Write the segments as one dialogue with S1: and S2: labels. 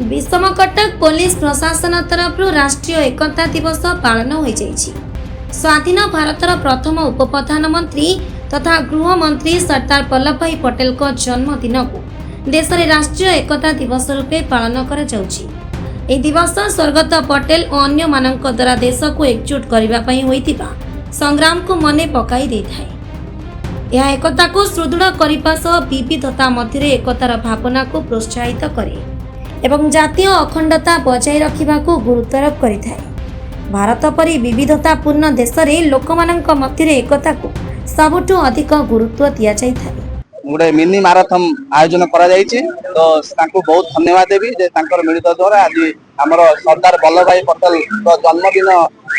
S1: Bissamcuttack police ପ୍ରଶାସନ ତରଫରୁ ରାଷ୍ଟ୍ରୀୟ ଏକତା ଦିବସ ପାଳନ ହୋଇଯାଇଛି। ସ୍ୱାଧୀନ ଭାରତର ପ୍ରଥମ ଉପପ୍ରଧାନମନ୍ତ୍ରୀ ତଥା ଗୃହମନ୍ତ୍ରୀ ସର୍ଦ୍ଦାର ବଲ୍ଲଭଭାଇ ପଟେଲଙ୍କ ଜନ୍ମଦିନକୁ ଦେଶରେ ରାଷ୍ଟ୍ରୀୟ ଏକତା ଦିବସ ରୂପେ ପାଳନ କରାଯାଉଛି। ଏହି ଦିବସ ସ୍ୱର୍ଗତ ପଟେଲ ଓ ଅନ୍ୟମାନଙ୍କ ଦ୍ୱାରା ଦେଶକୁ ଏକଜୁଟ କରିବା ପାଇଁ ହୋଇଥିବା ସଂଗ୍ରାମକୁ ମନେ ପକାଇ ଦେଇଥାଏ। ଏହା ଏକତାକୁ ସୁଦୃଢ଼ କରିବା ସହ ବିବିଧତା ମଧ୍ୟରେ ଏକତାର ଭାବନାକୁ ପ୍ରୋତ୍ସାହିତ କରେ ଏବଂ ଜାତୀୟ ଅଖଣ୍ଡତା ବଜାୟ ରଖିବାକୁ ଗୁରୁତ୍ୱାରୋପ କରିଥାଏ। ଭାରତ ପରି ବିବିଧତାପୂର୍ଣ୍ଣ ଦେଶରେ ଲୋକମାନଙ୍କ ମଧ୍ୟରେ ଏକତାକୁ ସବୁଠୁ ଅଧିକ ଗୁରୁତ୍ୱ ଦିଆଯାଇଥାଏ।
S2: ଗୋଟେ ମିନି ମାରାଥନ ଆୟୋଜନ କରାଯାଇଛି। ତ ତାଙ୍କୁ ବହୁତ ଧନ୍ୟବାଦ ଦେବି ଯେ ତାଙ୍କର ମିଳିତ ଦ୍ୱାରା ଆଜି ଆମର ସର୍ଦ୍ଦାର ବଲ୍ଲଭ ଭାଇ ପଟେଲଙ୍କ ଜନ୍ମଦିନ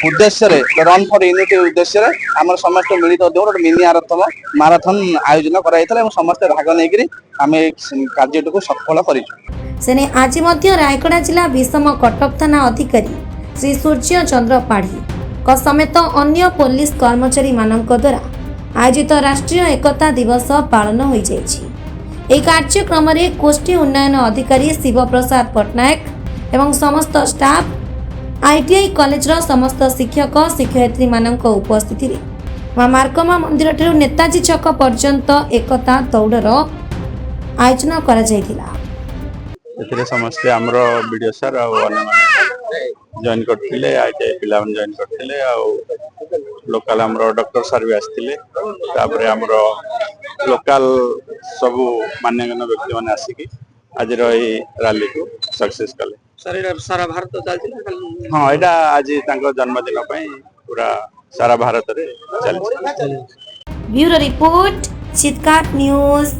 S2: ଉଦ୍ଦେଶ୍ୟରେ, ରନ୍ ଫର ୟୁନିଟି ଉଦ୍ଦେଶ୍ୟରେ ଆମର ସମସ୍ତେ ମିଳିତ ଉଦ୍ୟମରେ ଗୋଟେ ମିନି ମାରାଥନ ଆୟୋଜନ କରାଯାଇଥିଲା ଏବଂ ସମସ୍ତେ ଭାଗ ନେଇକରି ଆମେ ଏଇ କାର୍ଯ୍ୟଟିକୁ ସଫଳ କରିଛୁ।
S1: ସେନେ ଆଜି ମଧ୍ୟ ରାୟଗଡ଼ା ଜିଲ୍ଲା ବିଷମ କଟକ ଥାନା ଅଧିକାରୀ ଶ୍ରୀ ସୂର୍ଯ୍ୟ ଚନ୍ଦ୍ର ପାଢ଼ୀଙ୍କ ସମେତ ଅନ୍ୟ ପୋଲିସ କର୍ମଚାରୀମାନଙ୍କ ଦ୍ୱାରା ଆୟୋଜିତ ରାଷ୍ଟ୍ରୀୟ ଏକତା ଦିବସ ପାଳନ ହୋଇଯାଇଛି। ଏହି କାର୍ଯ୍ୟକ୍ରମରେ ଗୋଷ୍ଠୀ ଉନ୍ନୟନ ଅଧିକାରୀ ଶିବପ୍ରସାଦ ପଟ୍ଟନାୟକ ଏବଂ ସମସ୍ତ ଷ୍ଟାଫ୍, ଆଇଟିଆଇ କଲେଜର ସମସ୍ତ ଶିକ୍ଷକ ଶିକ୍ଷୟିତ୍ରୀମାନଙ୍କ ଉପସ୍ଥିତିରେ ମା ମାର୍କମା ମନ୍ଦିରଠାରୁ ନେତାଜୀ ଛକ ପର୍ଯ୍ୟନ୍ତ ଏକତା ଦୌଡ଼ର ଆୟୋଜନ କରାଯାଇଥିଲା।
S3: ଏଥିରେ ସମସ୍ତେ ଆମର ବିଡିଓ ସାର୍ ଆଉ ଅନ୍ୟମାନେ ଜଏନ୍ କରିଥିଲେ। ଆଇଟିଆଇ ପିଲାମାନେ ଜଏନ୍ କରିଥିଲେ ଆଉ ଲୋକାଲ ଆମର ଡକ୍ଟର ସାର୍ ବି ଆସିଥିଲେ। ତାପରେ ଆମର ଲୋକାଲ ସବୁ ମାନ୍ୟଗଣ୍ୟ ବ୍ୟକ୍ତିମାନେ ଆସିକି ଆଜିର ଏଇ ରାଲିକୁ ସକ୍ସେସ୍ କଲେ।
S4: ସାର୍, ଏଇଟା ସାରା ଭାରତ ଚାଲିଛି ନା ଖାଲି?
S3: ହଁ, ଏଇଟା ଆଜି ତାଙ୍କ ଜନ୍ମଦିନ ପାଇଁ ପୁରା ସାରା ଭାରତରେ ଚାଲିଛି।
S1: ବ୍ୟୁରୋ ରିପୋର୍ଟ, ଚିତ୍କାର ନ୍ୟୁଜ୍।